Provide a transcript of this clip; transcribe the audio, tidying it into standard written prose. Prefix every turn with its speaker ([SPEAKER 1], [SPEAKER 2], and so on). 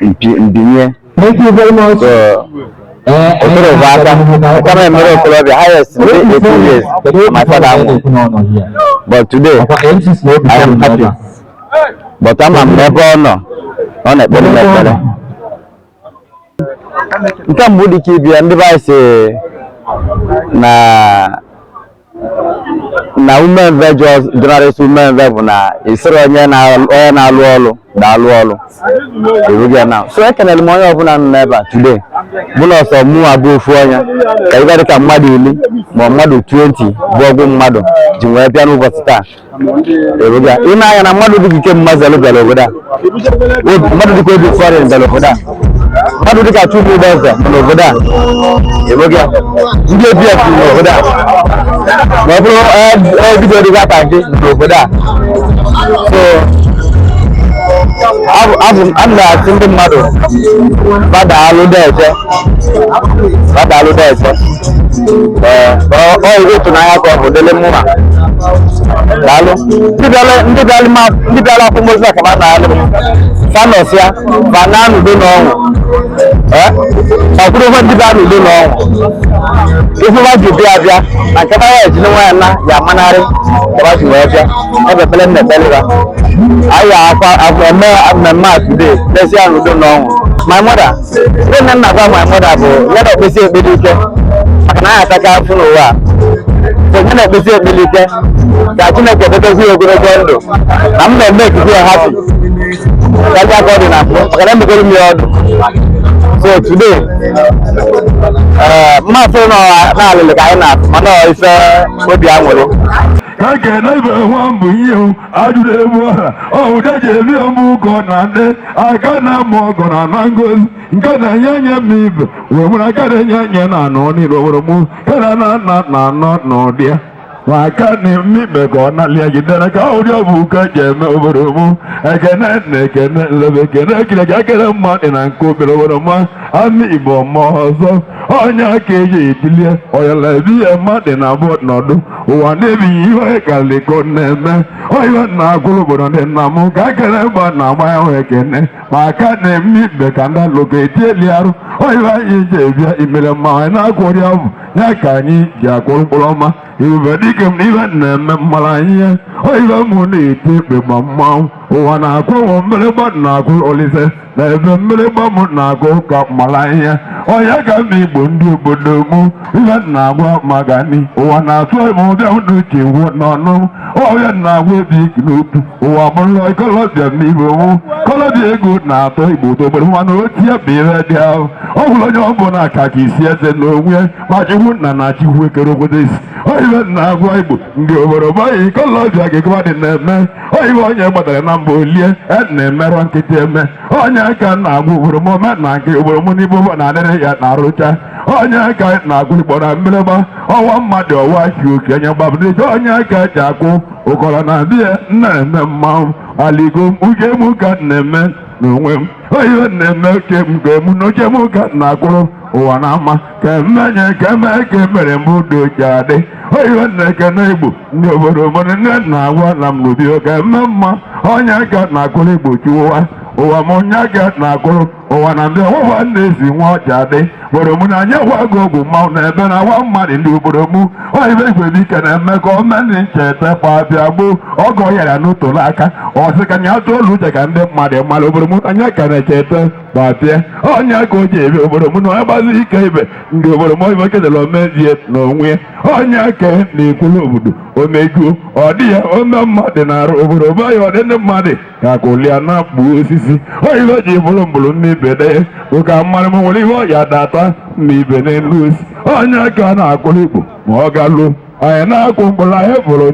[SPEAKER 1] Mbinye.
[SPEAKER 2] Thank you very much.
[SPEAKER 1] So okoro bụ aka aka m emere okorobịa highest ndị 18 years my father nwụrụ, but today I am happy, but ama m n'ebe ọ nọ, ọ na-ekpere m ekpere. Nke mbụ dị ka ibia, ndị be anyị si na umemve journalist umemve bụ na isiri onye na-alụ ọlụ na-alụ ọlụ erughị ya na. So ekenere m onye ọbụla nọ n'ebe a today, bụ na ọsọ mụ abụ ofu onye ka ibe dịka mmadụ 10 ma ọ mmadụ 20 bụ ọgwụ mmadụ ji wee bịa n'ụbọchị taa erughị ya. Ị na-anya na mmadụ dịka Ike Mmazelu bịara obodo a, mmadụ dịka Obi Foreign bịara obodo a, mmadụ dịka Chukwu Eze nọ n'obodo a erughị ya, ndị ABF nọ n'obodo a, ma ọ bụrụ ebido dịka gị n'obodo a. So abụ m na-asị ndị mmadụ fadaalụ deeje, fadaalụ deeje. Ee, ọ ịtụnanya ka ọ bụ dịlị mụnwa. Daalụ ndị bịara akwamozu a ka ma na-alụ m fanọsịa fa na n'udo na ọṅụ. Ee, ọ bụrụ ndị bịa n'udo na ọṅụ ife ji bịa bịa na nke ya ejiri nwa ya na ya amanarị ka ji wee bịa ebe ekpere m na-ekpere ha. Anyị akwa eme mmemme a today lesia n'udo na ọṅụ. My mother, ihe nne nna gwa my mother bụ ya na-ekpesi ekpere ike, maka na anyị ataka afụ n'ụwa a. So ya na-ekpesi ekpere ike ka Chineke debezi ya ogologo ndụ na m na-eme ekike ya happy karịa ka ọ dị na mbụ, maka na emegoro m ya ọdụ. So today, mmasị nọ na-alịlị ka anyị na-atụ, mana ọ ife obi aṅụrị.
[SPEAKER 3] Ka ekene ibe nwa mbụ ihe ajụrụ ebu ọra ọwụda ji ebi ọmụ ụgọ na ndị aka na-amụ ọgọ na ana ngozi nke na-enye nye m ibe wee nwere aka na-enye nye na anọ niile obodo mụ kena na nna na anọ n'ụdị ya ma aka na-eme ikpe ka ọ na-alịa jidere ka ụdị ọ bụ ụka ji eme obodo mụ. Ekene na ekene nlebe ekene ekele ka ekele mmadụ na nke obere obodo mụ ama Igbo ma ọzọ onye aka eji etilie ọyala ebi ya mmadụ na abụọ nọdụ ụwa na-ebighị ihe kaliko na-eme onye na-agụrụ obodo ndị nna m ka ekele mgba na agba ya hụ ekene ma aka na-eme ikpe ka ndị alụka etieli arụ onye anyị ji ebịa imere mma anyị na-akwụrị abụ ya ka anyị ji akwụrụ mkpụrụ ọma ebube dike m na ibe na-eme mmara anyị ya oyibe mụ na-eti ekpe ma mmanwụ ụwa na-akwụ ụmụ mgbịrịgba na-akwụ olise na ebe mgbịrịgba m na-agụ ka mmara ihe onye ka m Igbo ndị obodo mụ ibe na-agwa maka ni ụwa na-atụ m ụbịa n'uche ngwụ n'ọnụ ọbịa na-agwa ebi n'otu ụwa bụrụ ikolobịa m igbo mụ kolobịa ego na-atọ Igbo togbere mana otie bụ ihe dị ahụ ọ bụrụ onye ọbụla ka ka isi eze n'onwe ma chikwu nna na chikwu ekere obodo isi oyibe na-agwa Igbo ndị obodo banyị ikolobịa gị na-eme oyibe onye gbatara na mba olie na-emerụ nkịtị eme onye aka na-agwa obodo m ome na nke obodo m n'igbo na-adịrị ya na-arụcha onye aka na-agụ Igbo na mgbịrịgba ọnwa mmadụ ọwa chi okenye gbabụdịcha onye aka ji akwụ ụkọrọ na bịa na-eme mmanwụ aligo uche m ka na-eme n'onwe m oyibe na-eme oche m ka emu na oche m ka na-akwụrụ ụwa na ama ka emenye ka eme ka emere mbụ dochi adị oyibe na-ekene Igbo ndị obodo m nne na-agwa na m n'obi ka eme mma onye aka na-akwụrụ Igbo chiwụwa ụwa m onye aka na-akwụrụ ụwa na ndị ọwụwa na-esi nwa ọcha dị obodo mụ na anya gwago ọgwụ mmanwụ na ebe na agwa mmadụ ndị obodo mụ oyibe igwe dike na-eme ka omeni ncheta kpabịa gboo ọgọ yara n'ụtụrụ aka ọsị ka nya tụọ olu uche ka ndị mmadụ mara obodo mụ anya ka na-echeta gbapịa onye ka o ji ebe obodo mụ na onye gbazi ike ibe ndị obodo m oyibe kedere omezie n'onwe onye aka na-ekwulu obodo omejuo ọ dị ya ome mmadụ na-arụ obodo be ya ọ dị ndị mmadụ ka kụlia na-akpụ osisi oyibe ji bụrụ mbụrụ mmibe de ụka mmadụ m nwere ihe ọya data mmibe n'elu osisi onye aka na-akwụrụ Igbo ma ọ galuo anyị na-akwụ mkpụrụ anyị bụrụ.